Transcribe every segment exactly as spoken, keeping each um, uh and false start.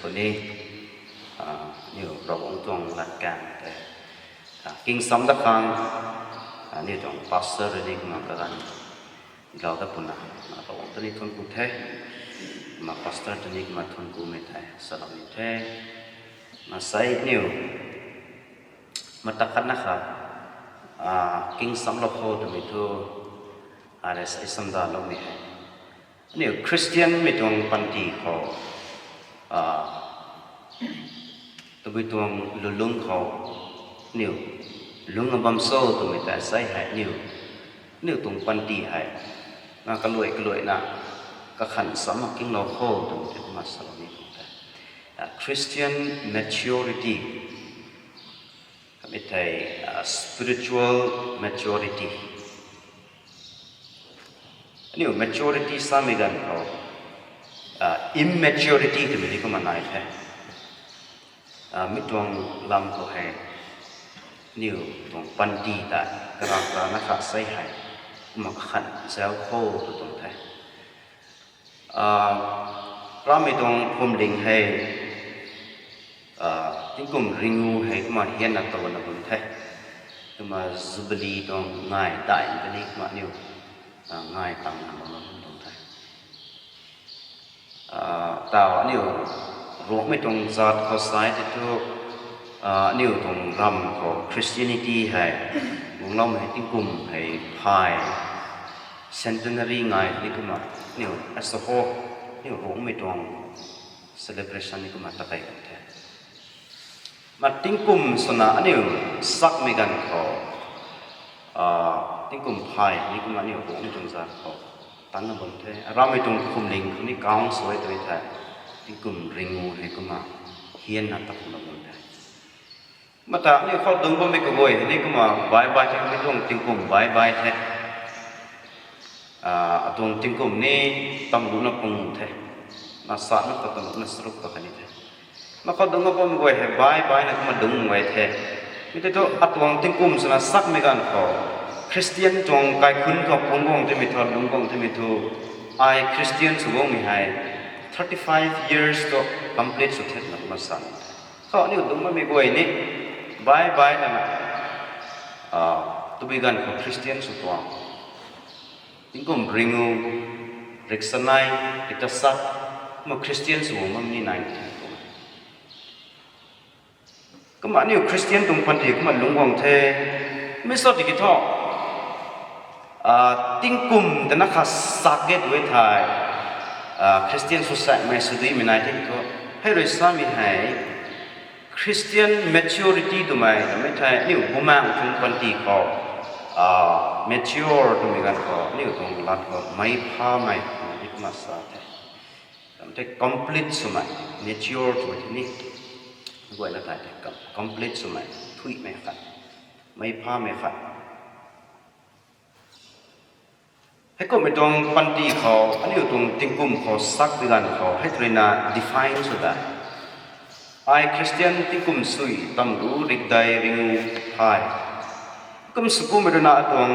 Puni, aniu Ravguangc tuang latkaeng tei kingsam dat khang, aniu tuang pastor rui ni kumna kaganv lou dat puna, Ravguangc ta ni thuanc ku the. Kumna pastor ta ni kumna thuanc kumei tei salou ni the. Maansei aniu mata khat na kha kingsam lou khou twmei thu, ai rui sa samdaloumei hei, aniu Christian mei tuang panty khou, tabui tuang lulungc khou aniu lungc a bam cho twmei tei sa hei aniu, aniu tuang panty hei na kaluai kaluaina kakhan sam a kinglou khou twmei tei kumna salou ni tuang the. Christian maturity, kamei thei spiritual maturity. Aniu maturity samei ganv khou immaturity twmei ni kumna nai the. Mi tuang lam khou hei aniu tuang panty ta kara karana kha sa hei kumna kakhan zau khou tw tuang the. Ramei tuang phuamling hei tingkum ringu hei kumna hianna towna bam the. Kumna Jubilee tuang ngai dai kani kumna aniu ngai tangna bam tuang the. Tau aniu Ruangmei tuang zaat khou sa tei thu, aniu tuang ram khou Christianity hei guangloumei hei tingkum hei phay, centenary ngai ni kumna aniu as a whole, aniu Ruangmei tuang celebration ni kumna ta kei kan the. Ma tingkum swna aniu sakmei ganv khou, tingkum phay ni kumna aniu Ruangmei tuang zaat khou tangna bam the. Ramei tuang phuamling khou ni count sw e tw thei, tingkum ringu hei kumna hianna ta kumna bam the. Mata aniu khou dungc bammei kaguay hei ni kumna bye bye the, mi tuang tingkum bye bye the. Atuang tingkum ni tamluna pung the. Na sa na ta tamluna saruk ta kani the. Na khou dungc bammei guay hei bye bye na kumna dungc guay the. Mi tei thu atuang tingkum swna sakmei ganv khou, Christian tuang kaikhunc khou pung guang timei thu, lungc guang timei thu, ai Christian sw guangmei hei thirty five years tu complete sw the na kumna sa ni the. Khou aniu dungc bammei guay ni bye bye na, tabui ganv khou Christian sw tuang tingkum ringu, riksanei, riktasat, kumna Christian sw guang bam ni nai the. Kumna aniu Christian tuang panty kumna lungc guang the. Mi sa tiki thu, tingkum tana kha sak e tw thei, Christian sw sakmei sw duimei nai the thu, hei rui samei hei Christian maturity twmei, kamei thei aniu bumaeng tuang panty khou, mature twmei ganv khou aniu tuang lat khou meic phamei ni kumna sa the. Kam the complete swmei, mature twmei ni guayna thei the, complete swmei, thuimei khat, meic phamei khat. Heikumhmei tuang panty khou, aniu tuang tingkum khou sak di ganv khou hei tw ruina define sw da. Ai Christian tingkum sui tamru rikdei ringu phay. Kum sw kumhmei ruina atuang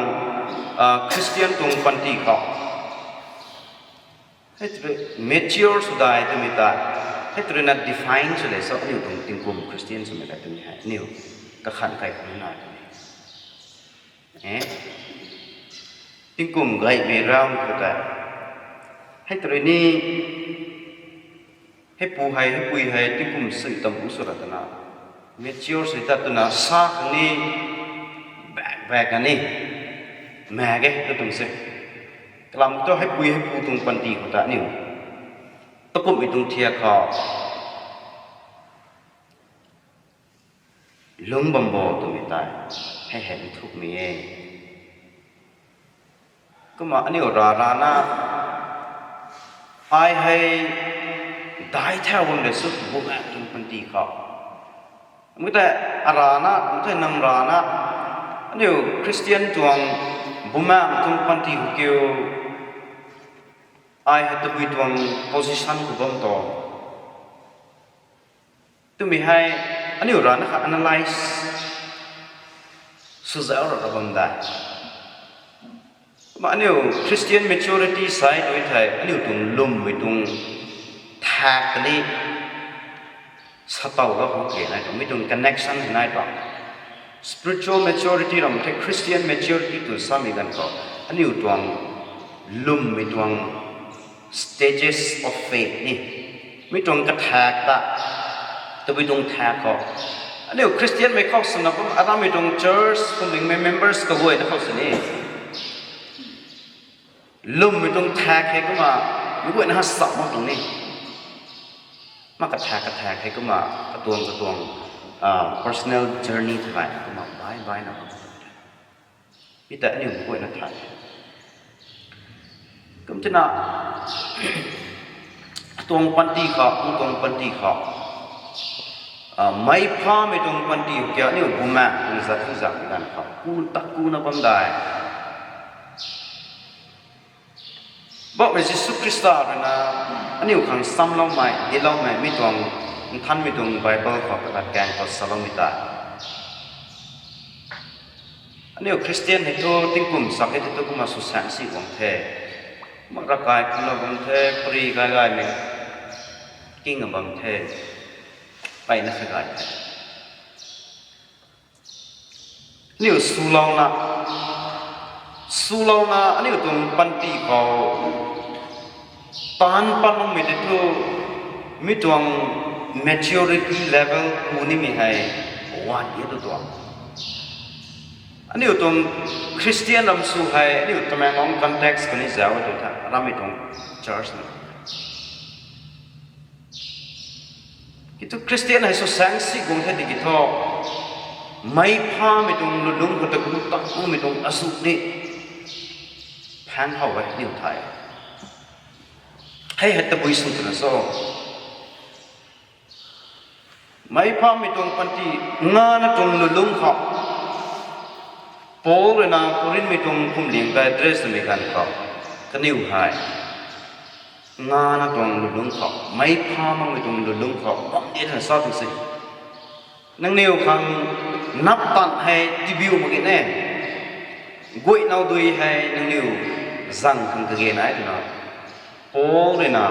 Christian tuang panty khou hei tw rui mature sw dai twmei ta, hei tw ruina define sw de sa aniu tuang tingkum Christian swmei ka twmei hei aniu kakhan kai khou na twmei. Tingkum gaymei ram khou tei hei tw rui ni, heipu hei heipui hei tingkum sui tamru sw ra twna mature sw ta twna sa khang ni, baek baek kani, maek ge tw tuang se. Kalam thu heipui heipu tuang panty khou ta aniu takumhmei tuang thiak khou lungc bam bo twmei tei hei hei nthukmei e. Kumna aniu ra rana, ai hei dai thau bam de sw bumaeng tuang panty khou, mi tei arana, mi tei nang rana, aniu Christian tuang bumaeng tuang panty khou kiu, ai hei tabui tuang position khou bam tuang twmei hei aniu rana kha analyze sw zauc ra bam de. Kumna aniu Christian maturity sa tw thei aniu tuang lwmmei tuang thak kani, Satow ga khou ke nai tuang, mi tuang connection nai tuang. Spiritual maturity ram the Christian maturity tw samei ganv khou, aniu tuang lwmmei tuang stages of faith ni, mi tuang kathak ta, tabui tuang thak khou, aniu Christian mei khou swna kum, arammei tuang church kum dingmei members kaguayna khou sini lwmmei tuang thak hei kumna, mi guayna ha sa mak tuang ni. Ma kathak kathak hei kumna, katuang katuang personal journey thalai kumna bai baina bam. Mi ta aniu mi guayna thay. Kum tina, atuang panty khou, atuang panty khou, meic phamei tuang panty khou kiu aniu bumaeng tuang zat thu zat ganv khou ku ta kuna bam dai. Poubauhmei Jisu Khrista ruina aniu khang samloumei, diloumei, mi tuang nthanmei tuang Bible khou kalat kaeng khou saloumei tei, aniu Christian hei thu tingkum sak hei thu kumna sw saeng si guang the. Kumna ravkai kumna bam the, pari gay gaymei king a bam the, peyna kha gay the. Aniu swlouna, swlouna aniu tuang panty khou taanc patloumei tei thu, mi tuang maturity level ku nimei hei wan e tu tuang. Aniu tuang Christian ram sw hei aniu Tamenglong context khou ni zauc e tu tha, arammei tuang church na kiu thu Christian hei sw saeng si guang the tiki thu, meic phamei tuang lulungc khou ta ku tangmei tuang azuh ni phaeng how e niw thay. Hei hei tabui sw twna cho, meic phamei tuang panty ngana tuang lulungc khou, Paul ruina Korinthmei tuang phuamling ta address twmei ganv khou, kaniw hei ngana tuang lulungc khou, meic pha makmei tuang lulungc khou bam di twna sa tu se. Nangniw khang nap tan hei tibiu mak ge ne, guaynow dui hei nangniw zang khang kage nai twna Paul ruina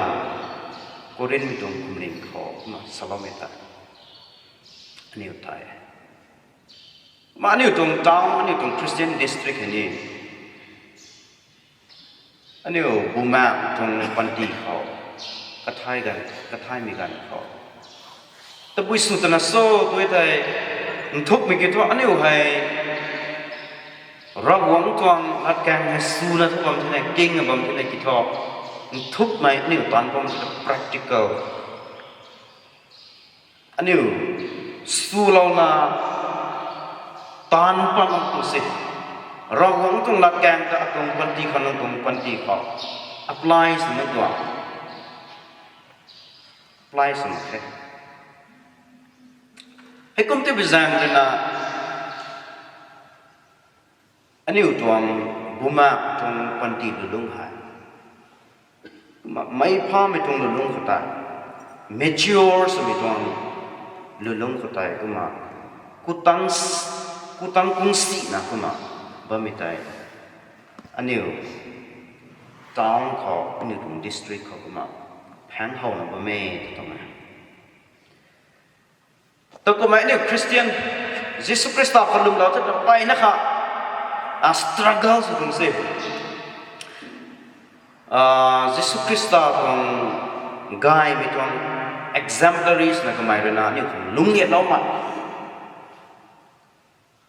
Korinthmei tuang phuamling khou kumna saloumei ta aniw thay. Kumna aniu tuang town, aniu tuang Christian district hei ni, aniu bumaeng tuang panty khou, kathai ganv, kathaimei ganv khou, tabui sw twna cho tu thei, nthukmei kiu thu aniu hei Ravguangc tuang latkaeng hei swna thu bam thena, kingna bam thena kiu thu, nthukmei aniu taanc bam thena practical aniu swlouna taanc pat mak tu se. Ravguangc tuang latkaeng ta atuang panty khou, nang tuang panty khou apply sw mak tuang, apply sw mak the. Heikum tei bi zaeng ruina aniu tuang bumaeng tuang panty lulungc hei, kumna meic phamei tuang lulungc khou tei, mature swmei tuang lulungc khou tei kumna, kutang, kutang kung sina kumna bammei tei, aniu town khou, aniu tuang district khou kumna phaeng howna bam e tw tuang e. Takumhmei aniu Christian, Jisu Khrista khou lwmlou the ta peyna kha, a struggle sw tuang se. Jisu Khrista tuang gaymei tuang exemplaries na kamei ruina aniu khou lungc e lou ma.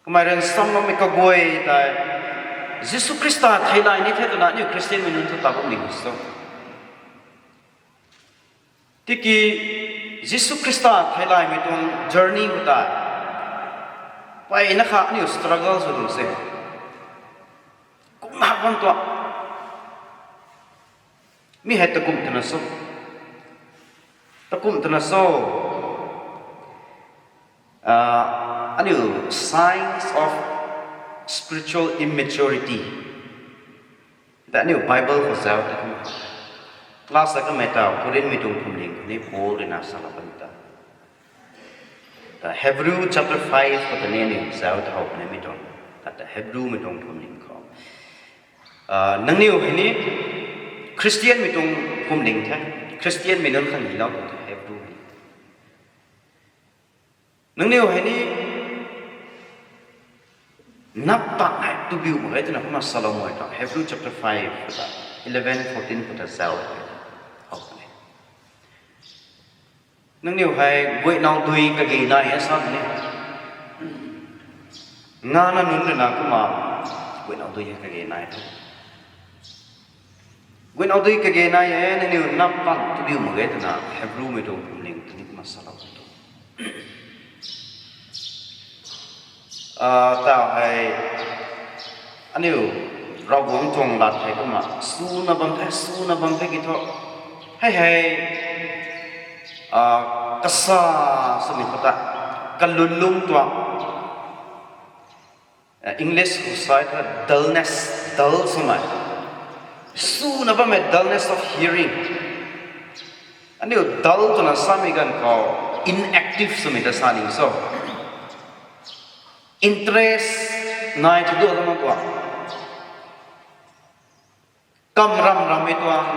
Kamei rui nsamloumei kaguay tei, Jisu Khrista theilay ni the twna aniu Christianmei nunc thu ta bam ni so. Tiki Jisu Khrista theilaymei tuang journey khou tei, peyna kha aniu struggle sw tuang se. Kum hak bam tuang. Mi hei takum twna so, takum twna so, aniu signs of spiritual immaturity ta aniu Bible khou zauc ta kumna, last ta kamei ta Korinthmei tuang phuamling khou ni Paul ruina salou kan ta, ta Hebrew chapter five khou ta ni aniu zauc ta how puni mi tuang, kata Hebrewmei tuang phuamling khou, nangniw hei ni Christianmei tuang phuamling the, Christianmei nunc khang hylou tuang the Hebrew hei. Nangniw hei ni nap tang hei tubiu mak ge twna kumna Solomon ta Hebrew chapter five ta eleven, fourteen ta zau. Nangniw hei guaynau dui kage nai e sa ni. Ngana nunc rui na kumna guaynau dui hei kage nai the. Guaynau dui kage nai e, nangniw nap tang tubiu mak ge twna Hebrew mei tuang pumling tuni kumna salou tu. Ah, tau hei, aniu Ravguangc tuang lat hei kumna suna bam the, suna bam the ki thu. Hei hei, ah, kasa swmei khou ta, kalunlung tuang. Ah, English khou sa ta dullness, dull swmei. Suna bammei dullness of hearing. Aniu dull twna samei ganv khou inactive swmei ta sa ning so. Interest nai thu du lam tuang. Kam ram rammei tuang,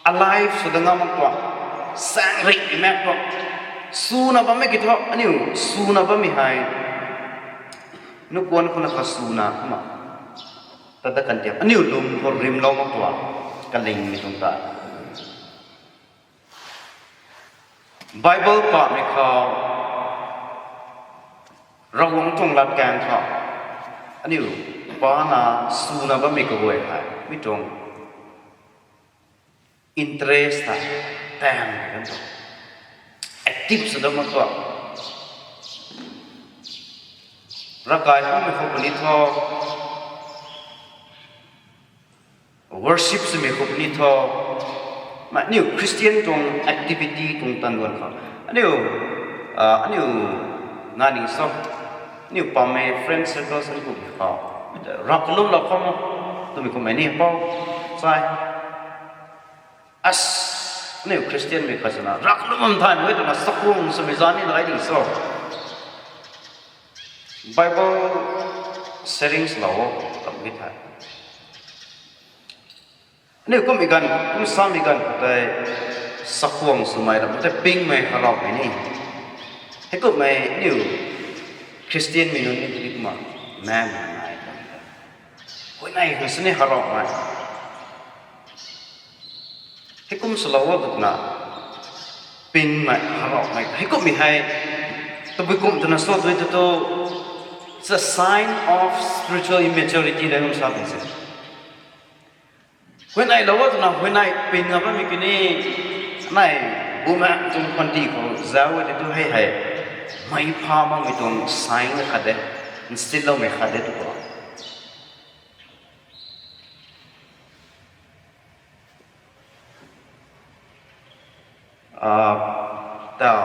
alive sw da ngam mak tuang, sang rik mak tuang. Suna bammei ki thu, aniu suna bammei hei. Nukuan khou na kha suna kumna. Tat dat kan tiam, aniu lung khou rimlou mak tuang, kalingmei tuang ta. Bible pamei khou, Ravguangc tuang latkaeng khou, aniu pana suna bammei kaguay hei, mi tuang interest ta, taeng kan tuang. Active sw da mak tuang. Ravkai kummei khou puni thu, worship swmei khou puni thu, ma, aniu Christian tuang activity tuang tan guan khou. Aniu, ah, aniu na ning so, aniu pammei friend circle san kummei khou. Rak kalumlou khou mo, twmei kummei ni pou, sai. As, aniu Christian mei khat swna, rak kalum bam thay mei twna sakhwang swmei zan ni nai ding so. Bible sharing swlou o, kam ki thei. Aniu kummei ganv, kum samei ganv khou tei sakhwang swmei ram tei pingmei haraumei ni. Heikumhmei aniu Christian mei nunc ni kumna, maengmei nai. Huayney khang sini haraumei. Heikum swlou o twna, pingmei haraumei. Heikumhmei hei, tabui kum twna sa dui tu tu, it's a sign of spiritual immaturity le kum sa ping se. Huayneylou o twna huayney ping a bammei ki ni, nai, bumaengh tuang panty khou zauc e tei tu hei hei, mei pha makmei tuang sign khat de, nsinloumei khat de tu khou. Ah, tau,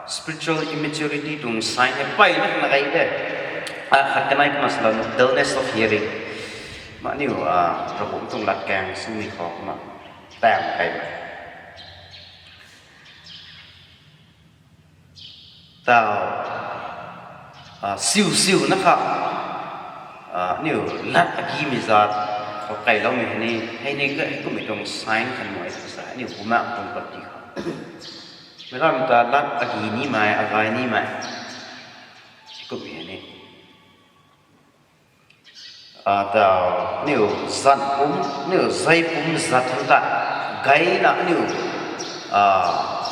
spiritual immaturity tuang sign hei mpeyna khana gay de. Ah, khat kanei kumna salou, dullness of hearing. Ma aniu, ah, Ravguangc tuang latkaeng swmei khou kumna taeng kai. Tau, ah, siu siuna kha, ah, aniu lat agimei zat khou kailoumei hei ni, hei ni ka, heikummei tuang sign khat nai sa, aniu bumaengh tuang panty khou. Meic ram ta lat agi nimei, agay nimei. Heikummei hei ni. Ah, tau, aniu zan pum, aniu zei pum zat hang ta, gayna aniu, ah,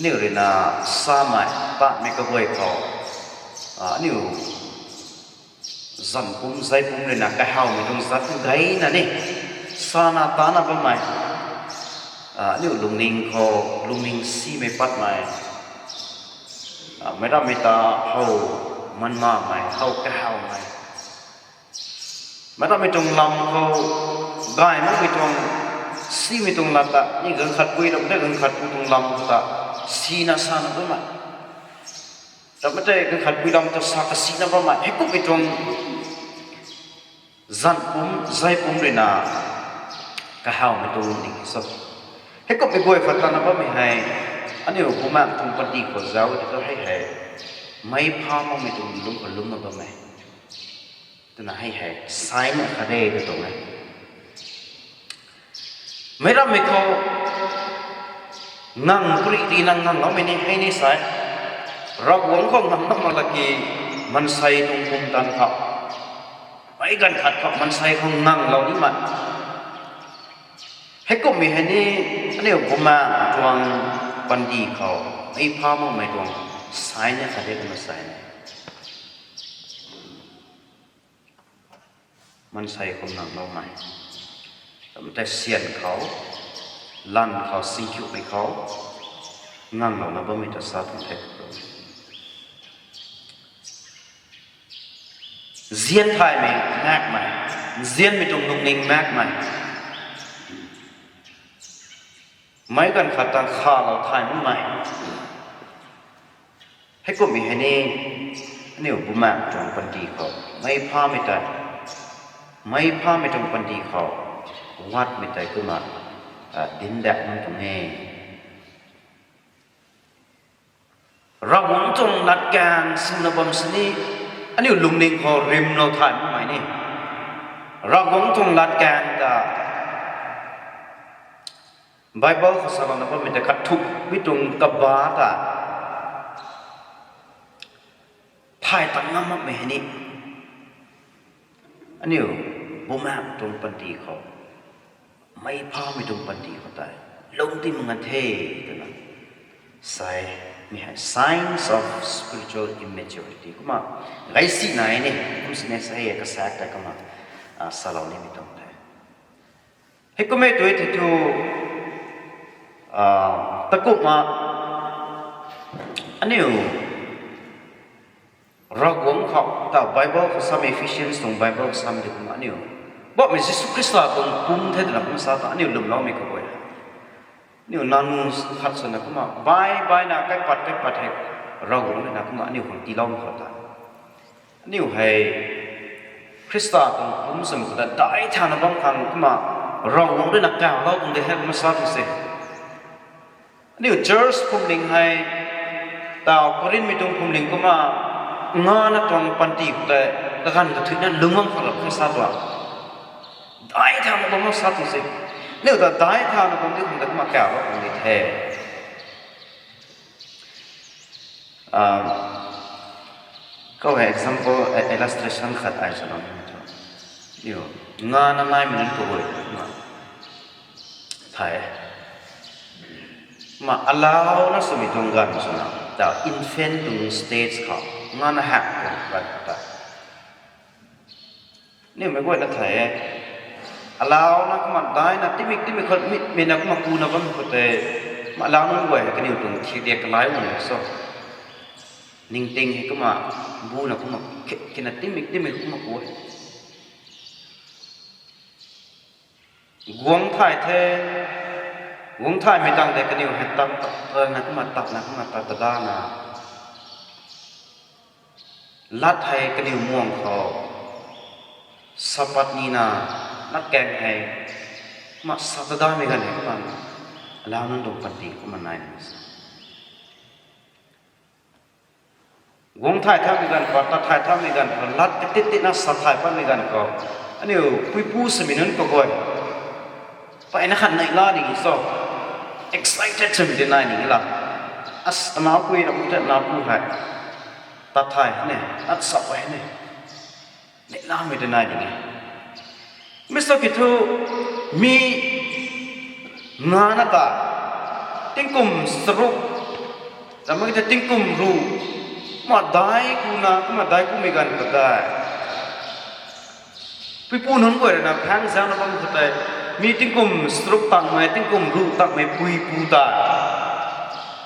aniu rui na samei, patmei kaguay khou, ah, aniu zan pum, zei pum rui na kahawmei tuang zat gayna ni, sana tana bammei, ah, aniu lungning khou, lungning simei patmei, ah, meic rammei ta how manmamei, how kahawmei. Meic rammei tuang lam khou, gay makmei tuang, simei tuang lat ta, ni ganv khat pui ram de ganv khat pui tuang lam khou ta, sina sana bammei. Rammei tei ganv khat pui lam ta sa kasina bammei, heikummei tuang, zan pum, zei pum rui na, kahawmei tuang ding so. Heikummei guay khat tana bammei hei, aniu bumaengh tuang panty khou zauc e tei tu hei hei, mei pha makmei tuang lung khou lungna bammei. Twna hei hei, sign khat de tw tuang e. Meic rammei khou, Ngang puri ti nang ngang loumei ni hei ni sai. Ravguangc khou ngang lou mak laki, maansei tuang pumtan khou, meic ganv khat khou maansei khou ngang lou ni mak. Heikumhmei hei ni, aniu bumaeng tuang panty khou meic pha makmei tuang sign e, khat e kumna sign e. Maansei khou ngang loumei, ram tei syan khou, lan khou, singkhiumei khou ngang louna bammei ta sa tuang the. Nzian thaymei maekmei, nzianmei tuang lungning maekmei, meic ganv khat tang khalou thay makmei. Heikumhmei hei ni, aniu bumaeng tuang panty khou meic phamei tei, meic phamei tuang panty khou watmei tei kumna, a, dinc dat nunc tuang e. Ravguangc tuang latkaeng swna bam sini, aniu lungning khou rimlou thay makmei ni, Ravguangc tuang latkaeng ta, Bible khou salouna bammei ta kathuk mi tuang kaba ta thay tan ngam makmei hei ni, aniu bumaeng tuang panty khou, meic phamei tuang panty khou tei lungc ti mak ngan the twna sai, mi hei signs of spiritual immaturity kumna gay si nai ni, kum sini sa e, kasaek tei kumna, a, salou nimei tuang the. Heikum e tu e thei thu, a, takumna aniu Ravguangc khou ta Bible khou sam, Ephesians tuang Bible khou sam di kumna aniu, bammei Jisu Khrista tuang pumc the twna kumna sa ta aniu lwmloumei khou guay, aniu nanu khat swna kumna bai baina kaipat kaipat hei Ravguangc ruina kumna aniu khang tiiloumei khou ta, aniu hei Khrista tuang pumc swmei khou ta daic thana bam khang kumna Ravguangc ruina kaulou tuang de hei kumna sa tu se. Aniu church phuamling hei, ta Korinthmei tuang phuamling kumna, ngana tuang panty khou tei kaganv kathuicna lungc bam khang lou kumna sa tuang, daic thana bam khang sa tu se. Aniu ta daic thana bam di khang ta kumna kaulou tuang di the. Khou hei example, a, illustration khat ai salou ni thu, aniu ngana naimei nunc kaguay kumna thay e. Kumna alauna swmei tuang ganv swna, ta infant tuang stage khou ngana hak tuang ganv ta, aniu meic guayna thay e. Alauna kumna daina timik timik khou mi, mi na kumna kuna bammei khou tei, kumna alauna guay hei kaniw tuang thiak diak kalai mak na so, ningting hei kumna buna kumna khe, khe na timik timik kumna ku e. Guang thay the, guang thaymei tang tei kaniw hei tat, tat, tatna kumna tatna kumna tat, tat dana, lat hei kaniw muang khou sapat nina, latkaeng hei kumna sa ta damei ganv hei kumna, alau nunc tuang panty kumna nai na se. Guang thay thaumei ganv khou, tat thay thaumei ganv khou, lat katit titna sa thay patmei ganv khou, aniu puipu swmei nunc kaguay, mpeyna khat neihla ding e so, excited swmei tei nai ding e la. As, anaupui ram tei, anaupui hei tat thay ne, lat sa pey ne, neihlamei tei nai ding e. Mi sa ki thu, mi ngana ta tingkum charuk, ramei ta tingkum ruh, kumna daic kuna, kumna daic kumei ganv khou tei, puipu nunc guay ruina phaeng zauna bam khou tei, mi tingkum charuk takmei, tingkum ruh takmei puipu ta,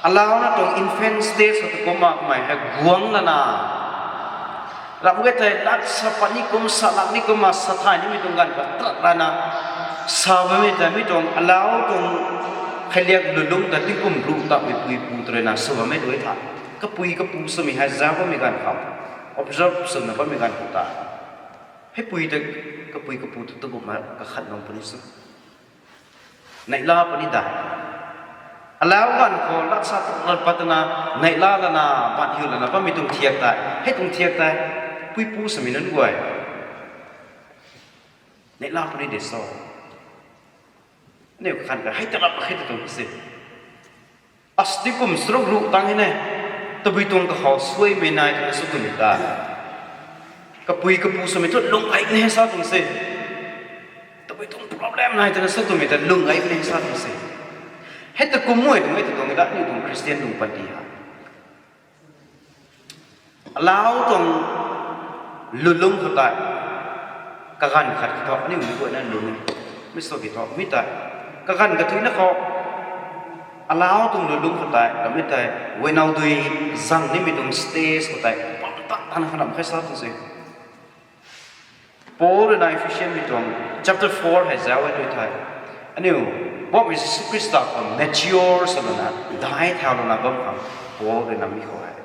alauna tuang infant stage khou ta kumna kamei hei guang lana, ramh ge thei lat sa pat ni kum, sa lak ni kumna sa thay nimei tuang ganv khou tat lana, sa bammei tei mi tuang alau tuang kheiliak lulung ta tingkum ruh takmei puipu ta ruina sw bammei tu e tha. Kapui kapu swmei hei zauc bammei ganv khou, observe swna bammei ganv khou ta, hei pui ta, kapui kapu ta tukumna kakhat nung puni sw, neihla puni da. Alau ganv khou lat sa tat pat twna, neihla lana, ban hiu lana bammei tuang thiak tei, hei tuang thiak tei, puipu swmei nunc guay, neihla puni de so. Aniu kakhan ka hei ta rap khe ta tuang se. Asti kum saruk ruh tang hei ne, tabui tuang kakhou suaimei nai twna sw twmei ta, kapui kapu swmei thu lung gay ni sa tuang se. Tabui tuang problem nai twna sw twmei ta lung gay ni sa tuang se. Hei ta kum mei tuang e ta tuang ta aniu tuang Christian tuang panty ha. Alau tuang lulung khou tei, kaganv khat khou aniu mi guayna lung e. Mi sw ki thu mi tei, kaganv kathuina khou, alau tuang lulung khou tei, ram mi tei, guayna dui zang nimei tuang stage khou tei, bam tan tan khanam khe sa tuang se. Paul rui na Ephesian mi tuang chapter four hei zauc e tui thei, aniu, Poubauhmei Jisu Khrista khou mature swlouna, dai thau louna bam khang, Paul rui na mi khou hei,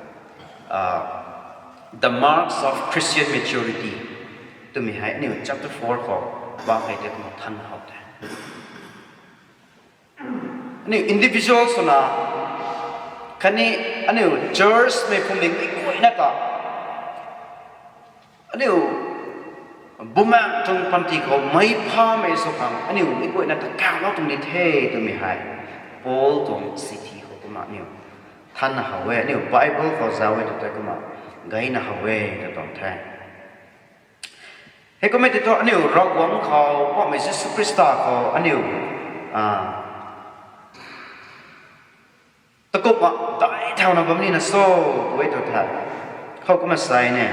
the marks of Christian maturity twmei hei aniu chapter four khou bang hei tei kumna than how the. Aniu individual swna, khatni aniu church mei phungding mi guayna ta, aniu bumaengh tuang panty khou meic phamei sw khang aniu mi guayna ta kaulou tuang ni the twmei hei, Paul tuang sithi khou kumna aniu thanna how e, aniu Bible khou zauc e tw tei kumna gayna how e tw tuang the. Hei kummei tei thu aniu Ravguangc khou, Poubauhmei Jisu Khrista khou aniu takumna dai thauna bam nina so, tu e tw the. Khou kumna sa e ne,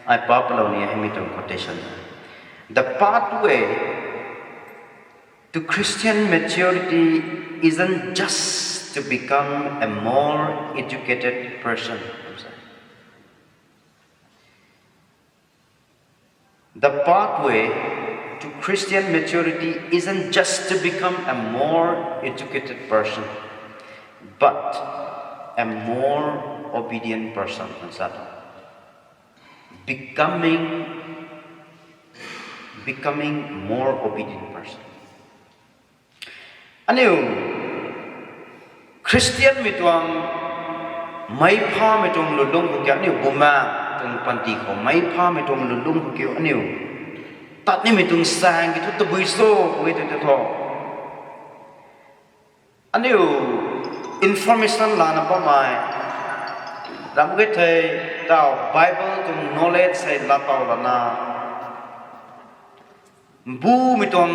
ai pa palou ni hei mi tuang quotation, the pathway to Christian maturity isn't just to become a more educated person. The pathway to Christian maturity isn't just to become a more educated person, but a more obedient person. Becoming, becoming more obedient person. Aniu Christian mei tuang meic phamei tuang lulung khou kiu, aniu bumaengh tuang panty khou meic phamei tuang lulung khou kiu aniu tat nimei tuang saeng ki thu tabui cho, tabui tw tei tho. Aniu information lana bammei, ram khe thei, tau Bible tuang knowledge hei laa tau lana, mbumei tuang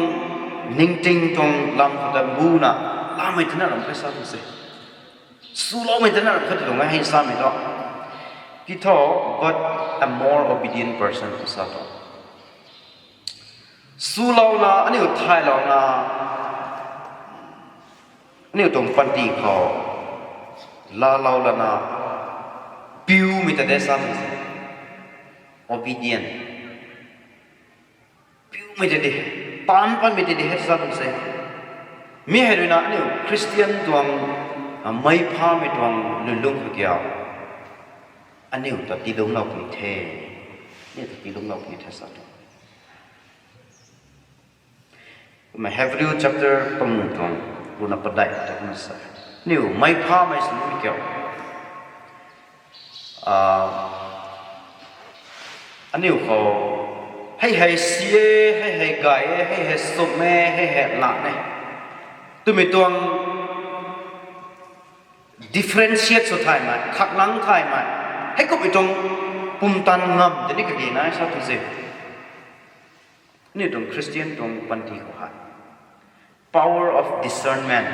ningting tuang lam khou ta mbuna, lamei tina ram khe sa tu se. Swloumei tina ram khe tu tuang e hei samei tu. Ki thu, but a more obedient person sa tu. Swlouna, aniu thaylouna, aniu tuang panty khou laalou lana, piumei ta de sa tu se. Obedient. Piumei ta de, taanc patmei ta de hei sa tu se. Mi hei rui na aniu Christian tuang, meic phamei tuang lulung khou kiu, aniu ta tiilungclou puni the. Aniu ta tiilungclou puni the sa tu. Kumna Hebrew chapter panguh tuang, runa padeih ta kumna sa, aniu meic phamei sw nimei kiu, aniu khou, hei hei si e, hei hei gay e, hei hei sumh e, hei hei lat e twmei tuang differentiate sw thaymei, khaklangc thaymei, heikumhmei tuang pumtan ngam tei ni kage nai sa tu se. Aniu tuang Christian tuang panty khou hei power of discernment,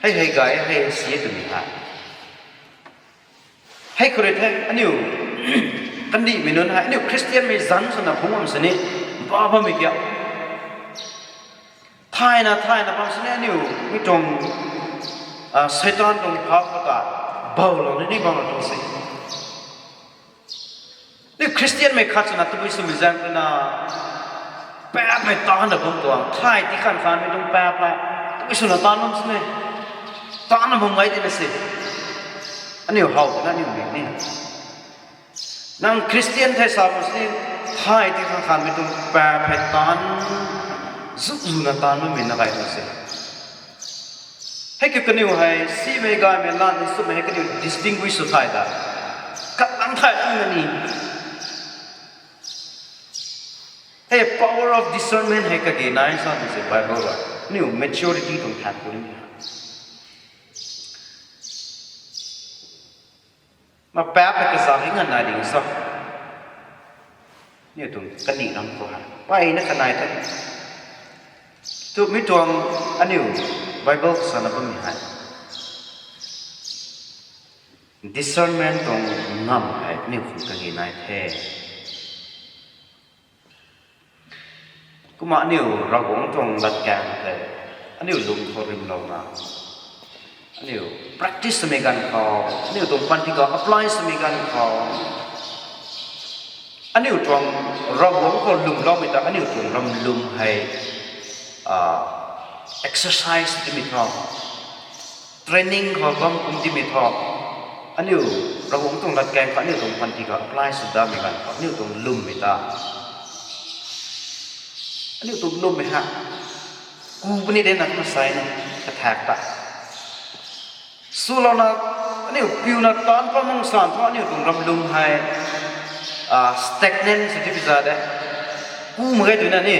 hei hei gay, hei hei si e twmei hei, hei khou rui the aniu kandihmei nunc hei aniu Christian mei zanc swna phungc bam sini, ba bammei kiu, thayna thayna bam sini aniu mi tuang, Seitaan tuang pha khou ta boulou ni ni bam tuang se. Aniu Christian mei khat swna tabui swmei zaeng twna, paapmei taanna bam tuang, thay ti khan khanmei tuang paap hei tabui swna taanv bam sini, taanna bam gay tina se. Aniu how twna aniu ni ni, nang Christian the sa bam sini, thay ti khan khanmei tuang paap hei taanv zu zuna taanv bammei na gay na se. Hei kiu kaniw hei simei gaymei lan ni swmei hei kaniw distinguish sw thay ta, khat lang thay lang na ni. Hei power of discernment hei kage nai sa ni se Bible rui. Aniu maturity tuang than ku ni. Ma paap hei kazak ringna nai ding sa. Aniu tuang kani ram khou hei peyna kanei the. Tu mi tuang aniu Bible khou sana bammei hei discernment tuang ngam hei aniu khang kagi nai the. Kumna aniu Ravguangc tuang latkaeng tei aniu lung khou rimlouna, aniu practice swmei ganv khou, aniu tuang panty khou apply swmei ganv khou, aniu tuang Ravguangc khou lwmloumei ta aniu tuang ram lwm hei exercise dimei thu, training khou bam kum dimei thu, aniu Ravguangc tuang latkaeng khou aniu tuang panty khou apply sw datmei ganv khou aniu tuang lwmmei ta, aniu tuang lwmmei ha ku puni de na kumna sa ni, kathak ta swlouna, aniu piuna taanc pat mang san thu aniu tuang ram lwm hei stagnant sw di pi za de. Ku mak ge twna ni,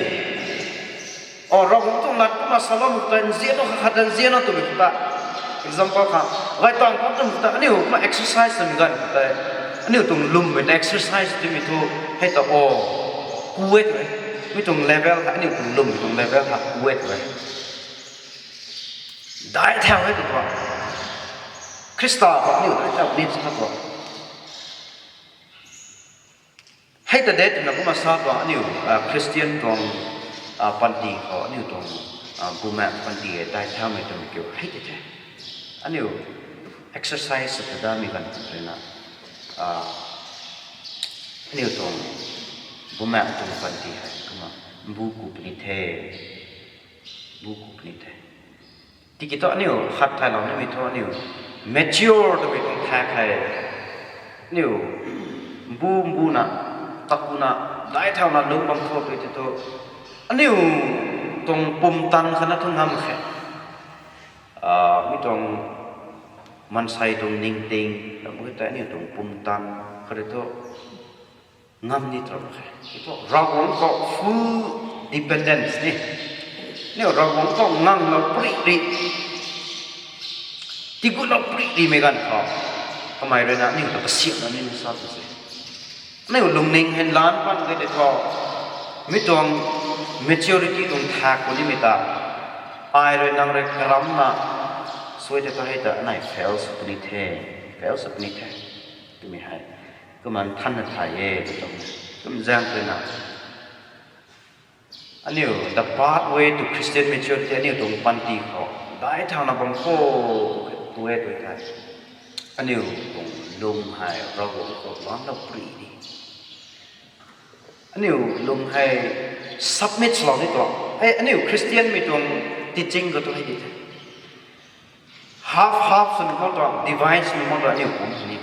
o Ravguangc tuang lat kumna saloumei ta nzian o, khat khat nzian o twmei ta, example kha, gay taanv pat twmei ta aniu kumna exercise swmei ganv khou tei aniu tuang lwmmei ta exercise dimei thu hei ta o ku e tw e. Mi tuang level hei aniu tuang lwmmei tuang level hei ku e tw e. Dai thau hei tu khou, Khrista khou aniu dai thau ni sa khou, hei ta de twna kumna sa tuang aniu Christian tuang panty khou aniu tuang bumaengh panty hei dai thaumei twmei kiu hei tei the. Aniu exercise sw ta damei ganv khou ruina aniu tuang bumaengh tuang panty hei kumna mbu ku puni the, mbu ku puni the. Tiki thu aniu khat thaylou nimei thu aniu mature twmei tuang thak hei aniu mbu mbuna, takuna, dai thauna lung bam khou tei tei thu aniu tuang pumtan khana thu ngam khe. Mi tuang maansei tuang ningting ram khou tei aniu tuang pumtan khou tei thu ngam ni tram khe. Tiki thu Ravguangc khou full dependence ni, aniu Ravguangc khou nganglou prik ri, tigutlou prik rimei ganv khou, kamei ruina aniu ta kasiamna ni sa tu se. Aniu lungning hei lan pan kei tei thu, mi tuang maturity tuang thak khou nimei ta, ai rui nang rui karamna suai tei thu hei ta anei fail sw puni the, fail sw puni the twmei hei kumna nthanna thay e tw tuang. Kum zaeng ruina aniu the pathway to Christian maturity aniu tuang panty khou dai thauna bam khou tu e tw thei, aniu tuang lung hei Ravguangc khou lanlou prik ni, aniu lung hei submit swlou ni tuang. Hei aniu Christian mei tuang teaching khou tu hei di the, half half swmei mak tuang, divide swmei mak tuang aniu kum ni.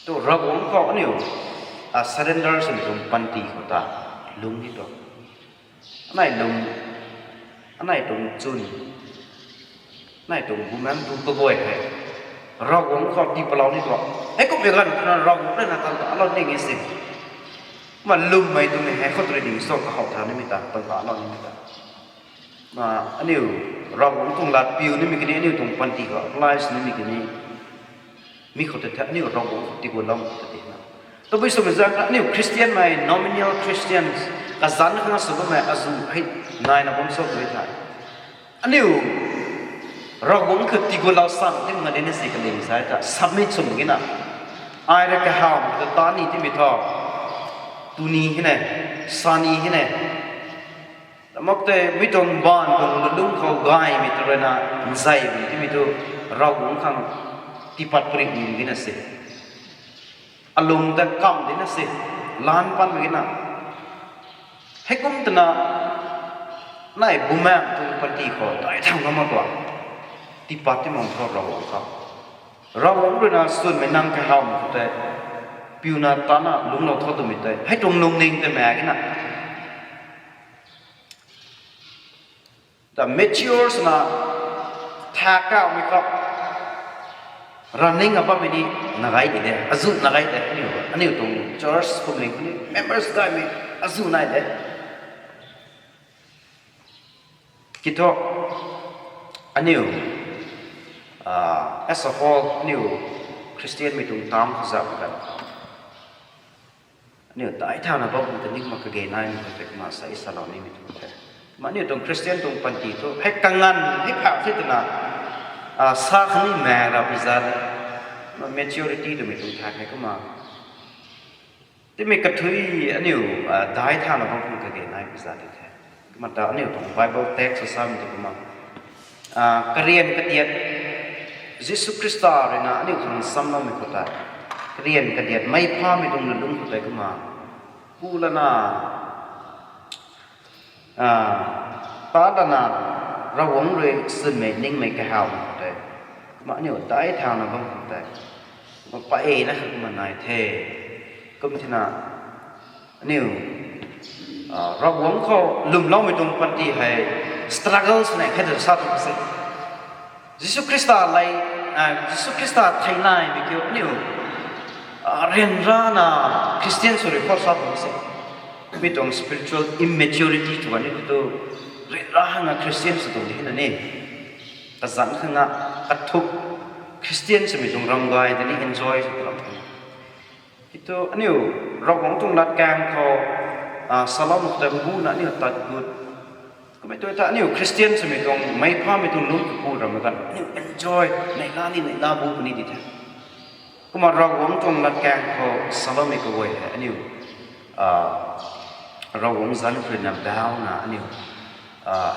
Tu Ravguangc khou aniu surrender swmei tuang panty khou ta lung ni tuang. Anei lung, anei tuang chwn, anei tuang bumaengh tuang kaguay hei Ravguangc khou tii palou ni tuang. Heikumhmei ganv khou na Ravguangc rui na tan ta alou ning e si. Kumna lwmmei twmei hei khou rui ding so kahow tha nimei ta tan ta alou nimei ta, aniu Ravguangc tuang lat piu nimei kani, aniu tuang panty khou apply sw nimei kani, mi khou tei the aniu Ravguangc khou tiguloumei khou tei na. Tabui swmei zaeng kha aniu Christian mei, nominal Christians, kazanc khang sw bammei azuh hei naina bam so tw e thei, aniu Ravguangc khou tigulou san tim nga dina si kaling sa ta submit swmei kina, ai rui kahawmei ta ta ni timei thu, tuni hei ne, sani hei ne, mak tei mi tuang baanv tuang lungc khou gaymei ta ruina nzei bam timei thu, Ravguangc khang tiipat prik ni dina se, alung ta kam dina se, lan panmei kina. Heikum twna nai bumaengh tuang panty khou dai thau ngam mak tuang, tiipat ti mang thu Ravguangc khou, Ravguangc ruina swnmei nang kahawmei khou tei piuna tana lungclou tho twmei tei hei tuang lungning tei mak kina. Ta mature swna thak kaumei khou running a bammei ni nagai di de, azuh nagai de, aniu, aniu tuang church kumling ni members gaymei azuh nai de. Kiu thu, aniu, as a whole, aniu Khristianmei tuang taanv khou zauh kan, aniu daic thauna bam khang ta ningmei kage naimei khou tei kumna sa salou nimei tuang the. Kumna aniu tuang Khristian tuang panty thu hei kanganv hei phak the twna sa khang ni maek ra pui zat, maturity twmei tuang thak hei kumna timei kathui aniu daic thauna bam khang kage nai pui zat di the. Kumna ta aniu tuang Bible text samei tu kumna karian kadiat Jisu Khrista ruina aniu khang samloumei khou tei, karian kadiat meic phamei tuang lungc khou tei kumna pu lana, ta lana, Ravguangc rui swnmei ningmei kahawmei khou tei kumna aniu daic thauna bam khang tei kumna peyna kha kumna nai the. Kum thina aniu Ravguangc khou lwmloumei tuang panty hei struggle swna khat sa tuang se. Jisu Khrista lei, Jisu Khrista thei naimei kiu aniu ryanrana Khristian sw rui khou sa tuang se. Mi tuang spiritual immaturity tw kani tu, ryanra hanga Khristian sw tuang di hina ni, kazanc khanga kathuk Khristian swmei tuang ram gay tei ni enjoy sw tuang the. Kitu aniu Ravguangc tuang latkaeng khou saloumei khou tei mbuna aniu tat gut, kummei tu ta aniu Khristian swmei tuang meic phamei tuang lungc khou pu rammei ganv aniu enjoy neihla ni neihla bu puni di the. Kumna Ravguangc tuang latkaeng khou saloumei kaguay hei aniu Ravguangc zanc khou ruina bauna aniu,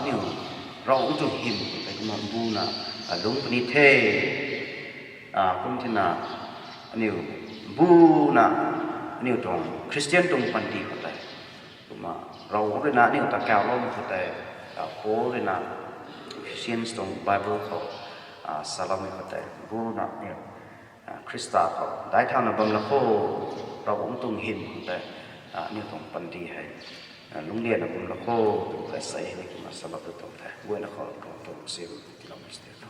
aniu Ravguangc tuang hym khou tei kumna mbuna lungc puni the. Kum thina aniu mbuna aniu tuang Khristian tuang panty khou tei kumna Ravguangc ruina aniu ta kauloumei khou tei, Paul ruina Ephesians tuang Bible khou saloumei khou tei mbuna aniu Khrista khou daic thauna bam la kho, Ravguangc tuang hym khou tei aniu tuang panty hei lunglianna bam la kho, tu tei sa hei ni kumna salou tu tuang the. Guayna khou tuang tuang sim tiloumei state tho.